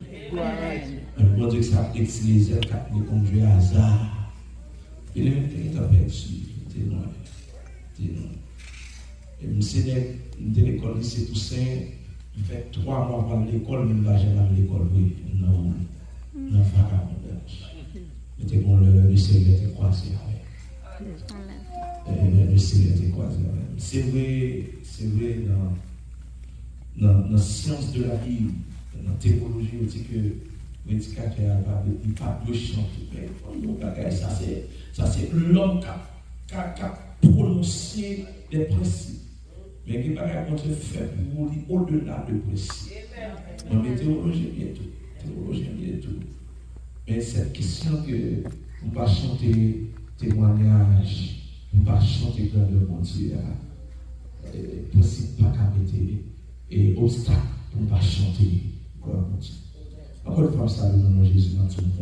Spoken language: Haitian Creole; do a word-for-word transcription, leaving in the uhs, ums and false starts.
Glwa a Dye. Menm Bondye ki sa ap etire zèl k ap rekondwi aza. Epi li menm te gentan pèdi, te lwen, te lwen. E m se nèg, m te lekòl lise Tousen, m fè twa mwa pral lekòl, men m pa janm al lekòl vre, m nan woul, nan vakabondaj. Men te gen yon lè, le Senyè te kwaze avè m. E, le Senyè te kwaze avè m. Se vre, se vre, nan, nan, nan syans de la Bib, nan tewoloji, yo di ke predikatè a pa, li pa dwe chante. Men, yon bagay, sa se, sa se lòm k ap, k ap, k ap pwononse de prensip. Men gen bagay Bondye fè pou ou, li odela de prensip. Mwen, men tewolojyen m ye tou. Tewolojyen m ye tou. Men sèt kesyon ke m pa chante temwayaj, m pa chante grandè Bondye a, e, prensip pa ka mete, e, obstak pou m pa chante glwa Bondye. Ankò yon fwa, m salye w nan non Jezi, m ap di w